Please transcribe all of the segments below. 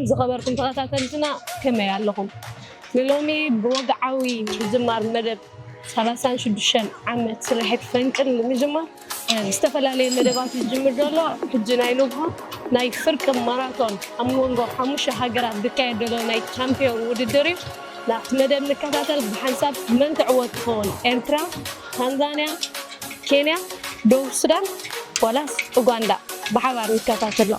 ዝኸበርኩም ተኸታተልትና ከመይ ኣለኹም? ንሎሚ ብወግዓዊ ምጅማር መደብ ሰላሳን ሽዱሽተን ዓመት ስርሒት ፈንቅል ንምጅማር ዝተፈላለየ መደባት ይጅምር ዘሎ። ሕጂ ናይ ንግሆ ናይ ፍርቂ ማራቶን ኣብ መንጎ ሓሙሽተ ሃገራት ዝካየድ ዘሎ ናይ ቻምፒዮን ውድድር እዩ። ናብቲ መደብ ንከታተል። ብሓንሳብ መን ትዕወት ትኸውን? ኤርትራ፣ ታንዛንያ፣ ኬንያ፣ ደቡብ ሱዳን ዋላስ ኡጋንዳ? ብሓባር ንከታተሎ።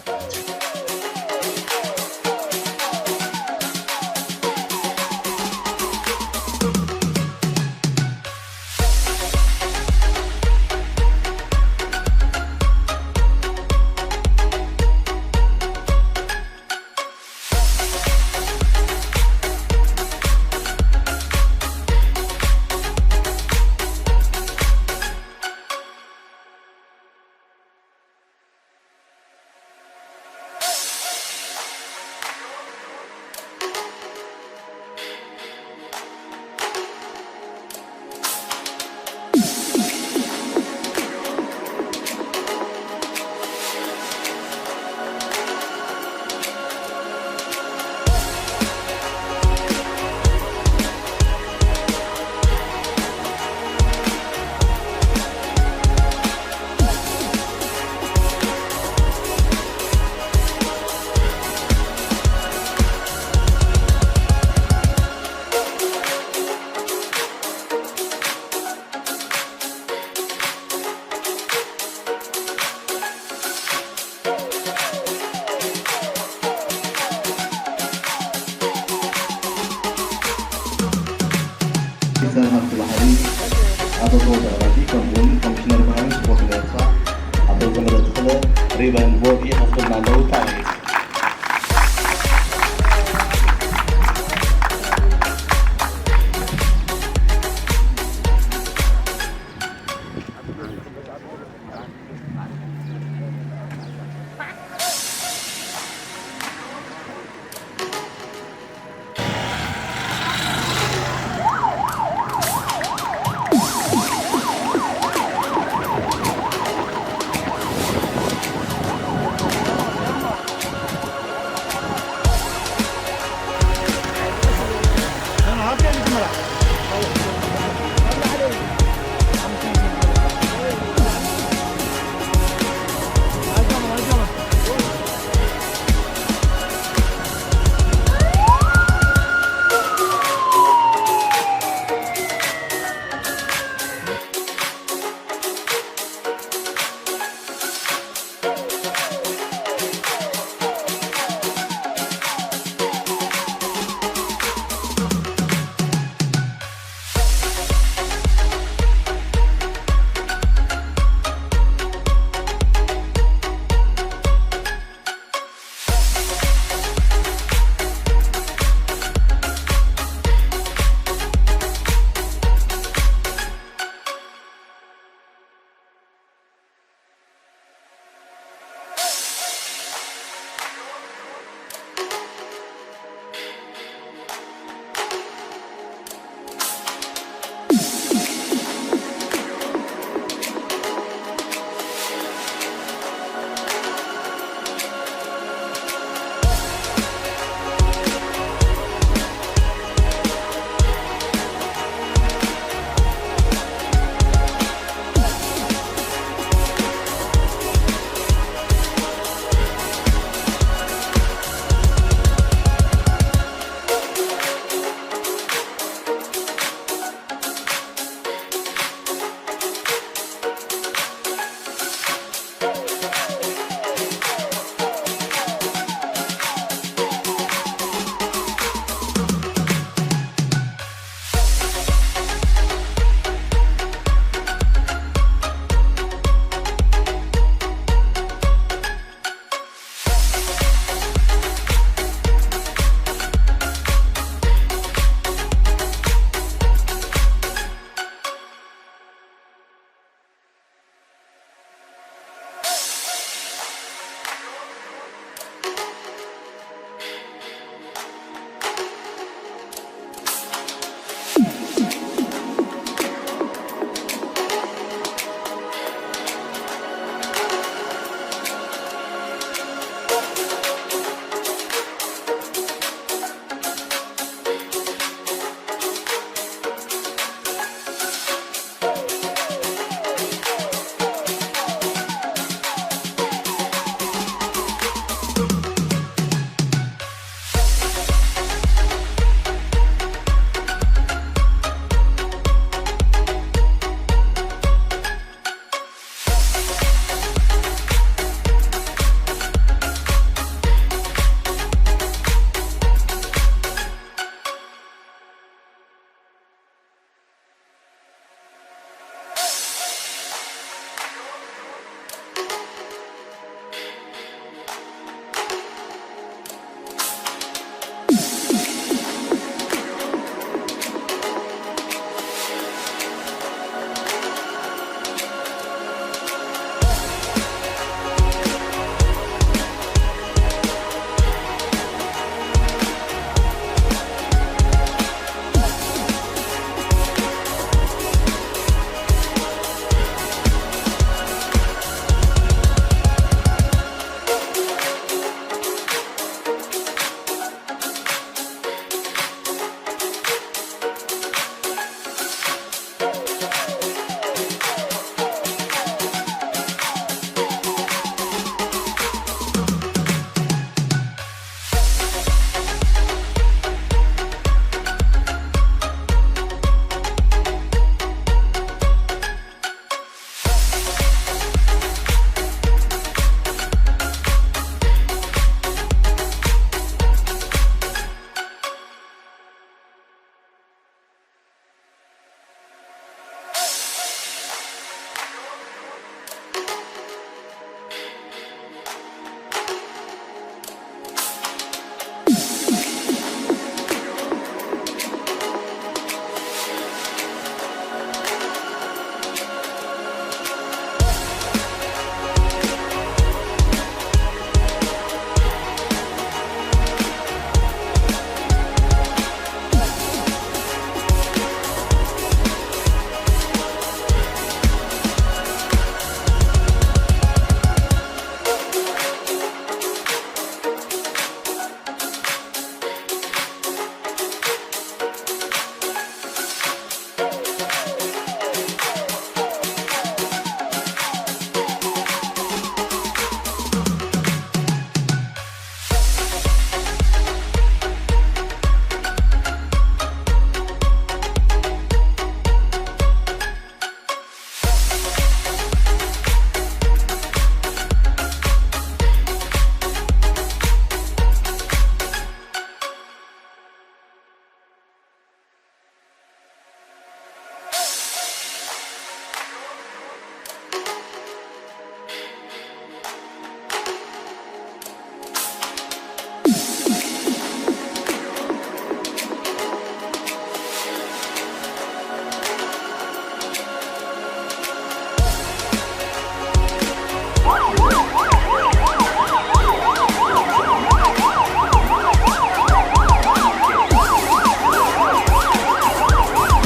ሚኒስተር ሃብቲ ባሕሪ ኣቶ ተወልደ ኣራጊ፣ ከምኡውን ኮሚሽነር ባህልን ስፖርትን ኤርትራ ኣቶ ዘመደ ተኽለ ሪበን ብወርቂ ከፍቱልና ኣለዉ። ፓሬድ።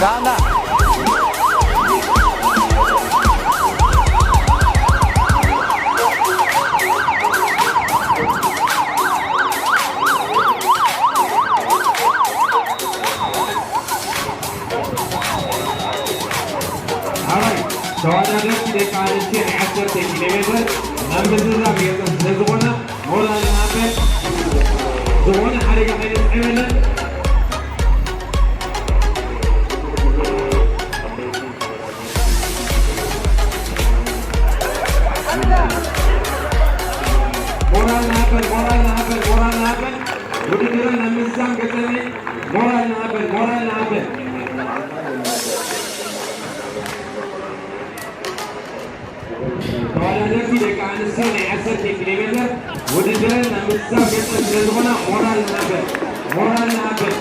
ዳና። ሓራይ ተወዳደርቲ ደቂ ኣንስትዮ ናይ ዓሰርተ ኪሎ ሜትር ናብ ምዝዛም ገጸን ስለ ዝኾና ሞራል ንኣበን ዝኾነ ሓደጋ ከይነስዕበለን። ሞራል ንኣበን፣ ሞራል ንኣበን፣ ሞራል ንኣበን። ውድድረን ኣብ ምዝዛም ገጸን ሞራል ንኣበን፣ ሞራል ንኣበን። ተወዳደርቲ ደቂ ኣንስትዮ ናይ ዓሰርተ ኪሎ ሜትር ውድድረን ኣብ ምዝዛም ገጸን ስለ ዝኾና ሞራል ንኣበን፣ ሞራል ንኣበን።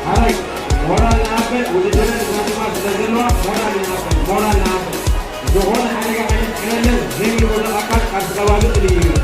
ሓራይ ሞራል ንኣበን ውድድረን እናተማ ስለ ዘለዋ ሞራል ንኣበን፣ ሞራል ንኣበን። ዝኾነ ሓደጋ ከይነስዕበለን ዘይብሉ ኣካል ካብቲ ከባቢ ጥልዩ ይበል።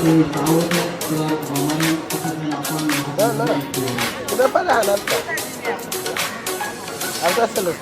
ዝተዓወተ ክራር ማማርያም ክልተ ኣኳን لا لا. كده بقى انا ابدا ابدا سلسله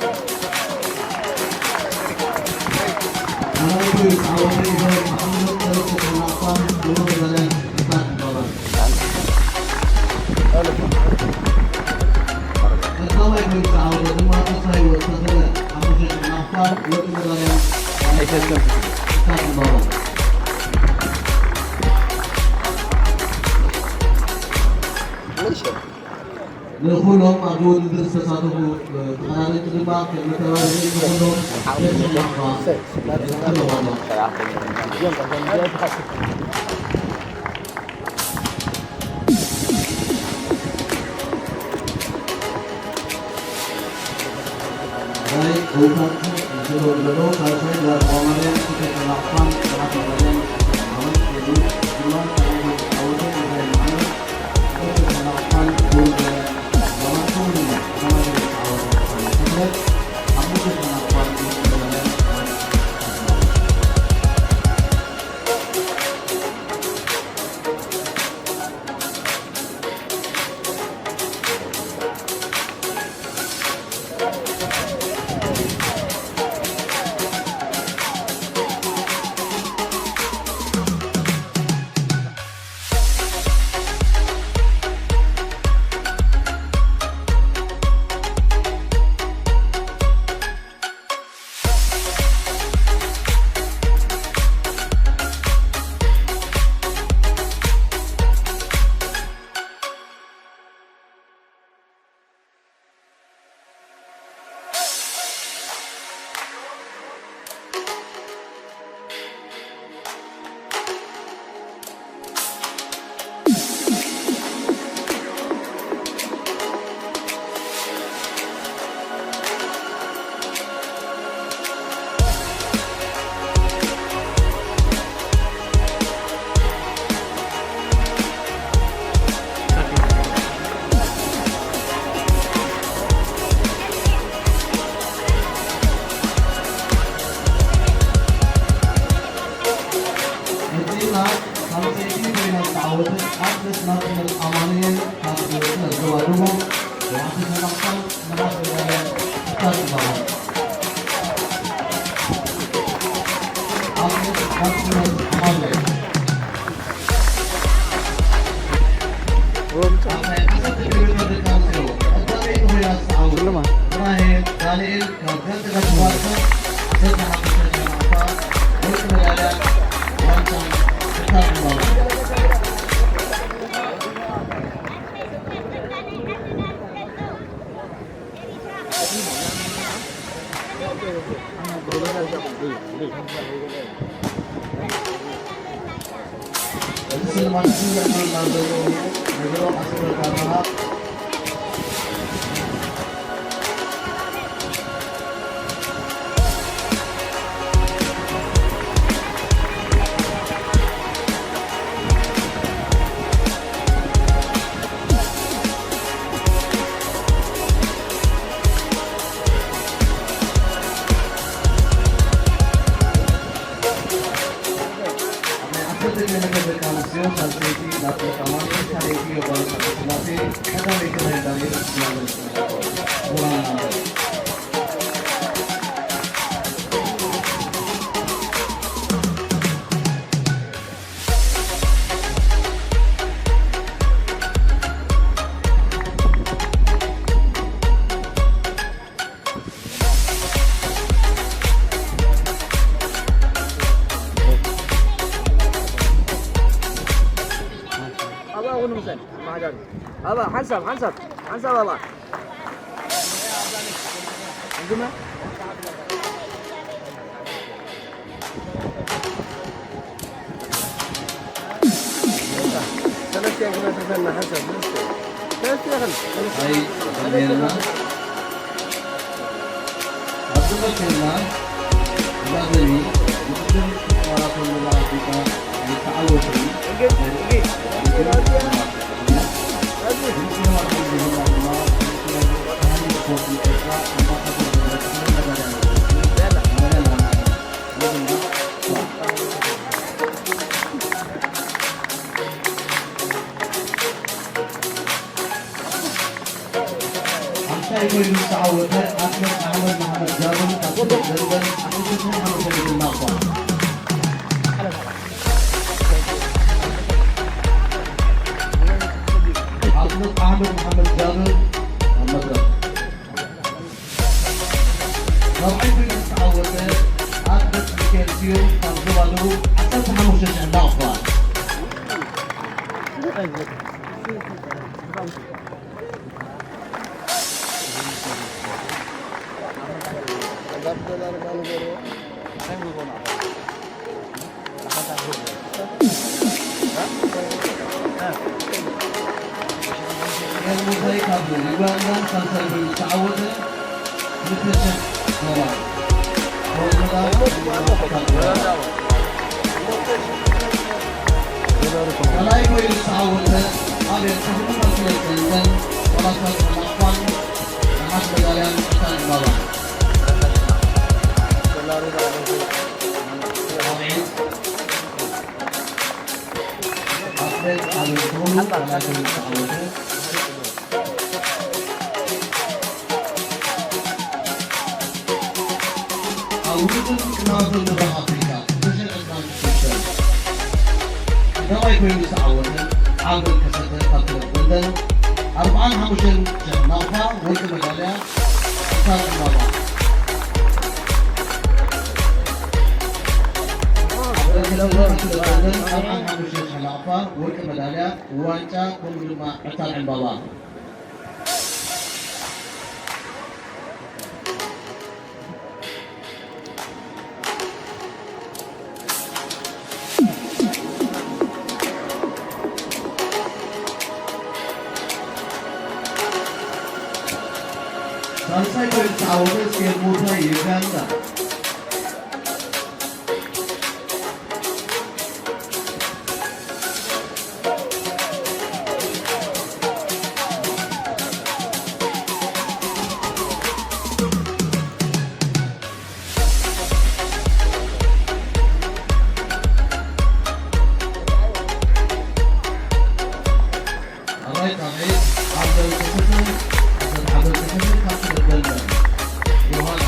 ንኹሎም ኣብ ውድድር ዝተሳተፉ ተቐዳደምቲ ድማ ከም መተባብዒ ንኹሎም ደስ ይበልካ። ናይ ኦውታቱ ዝሎ ዘሎ ካልሳይ ጓል ማርያም ክልተ ኣኳን ጥራት ማርያም ዓመት ድማ ዓወተ ናይ ማለት ኣባ፣ ሓንሳብ፣ ሓንሳብ፣ ሓንሳብ ኣባ። ሰለስቲኣን ክነትርፈና ሓንሳብ፣ ሰለስቲኣን። ኣይ፣ ተቐየርና። ኣብ ዝቐጽልና እዛ ዘሚ ውድድር ማራቶን መላእ ኣፍሪቃ ዝተዓወቱ ኮይኑ ዝተዓወተ ኣትሌት ኣሕመድ መሓመድ ጃብር ካብ ክልል ደንደን፣ ሓሙሽተ ሽሕን ሓሙሽተ ሚእትን ናቕፋ። ኣትሌት ኣሕመድ መሓመድ ጃብር ኣብ መድረኽ። ራብዓይ ኮይኑ ዝተዓወተ ኣትሌት ሚካኤል ስዩም ካብ ዞባ ደቡብ፣ ዓሰርተ ሓሙሽተ ሽሕን ናቕፋ። ኤርሙሳይ ካብ ዩጋንዳ ሳልሳይ ኮይኑ ዝተዓወተ፣ ክልተ ሽሕ ዶላር። ካልኣይ ኮይኑ ዝተዓወተ፣ ኣብ ኤርትራ ክልተ ክልተ ሰላሳ ዶላር፣ ነሓስ መዳልያን ዕጣን ዕምባባ። ኣትሌት ኣበል ተኽሉ ካልኣይ ኮይኑ ዝተዓወተ፣ ኣብ ውድድር ቅድማቶ ምብራቕ ኣፍሪካ ክልተ ሽሕን ዕስራን ሽዱሽተን ቀዳማይ ኮይኑ ዝተዓወተ፣ ኣበል ከሰተ ካብ ክለብ ለንደን፣ ኣርብዓን ሓሙሽተን ሽሕን ናቕፋ፣ ወርቂ መዳልያ፣ ዕጣን ዕምባባ። ኣበል ከሰተ ካብ ክለብ ለንደን፣ ኣርብዓን ሓሙሽተን ሽሕን ናቕፋ፣ ወርቂ መዳልያ፣ ዋንጫ፣ ከምኡ ድማ ዕጣን ዕምባባ። ሳልሳይ ኮይኑ ዝተዓወተ ስቴል ሙሳ ዩጋንዳ። ኣራይ ጣብዒት ዓብደል ከሰተ፣ ዓብደል ዓብደል ከሰተ ካብ ክልል ደንደን። ዮሃና።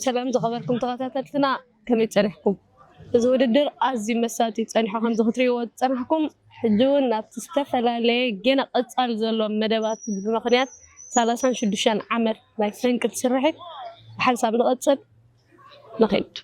ሰላም ዝኸበርኩም ተኸታተልትና፣ ከመይ ጸኒሕኩም? እዚ ውድድር ኣዝዩ መሳጢ ጸኒሑ፣ ከምዚ ክትሪእዎ ዝጸናሕኩም። ሕጂ እውን ናብቲ ዝተፈላለየ ገና ቀጻሊ ዘሎ መደባት ብምኽንያት ሰላሳን ሽዱሽተን ዓመት ናይ ፈንቅል ስርሒት ብሓንሳብ ንቐጽል። ንኸይድ።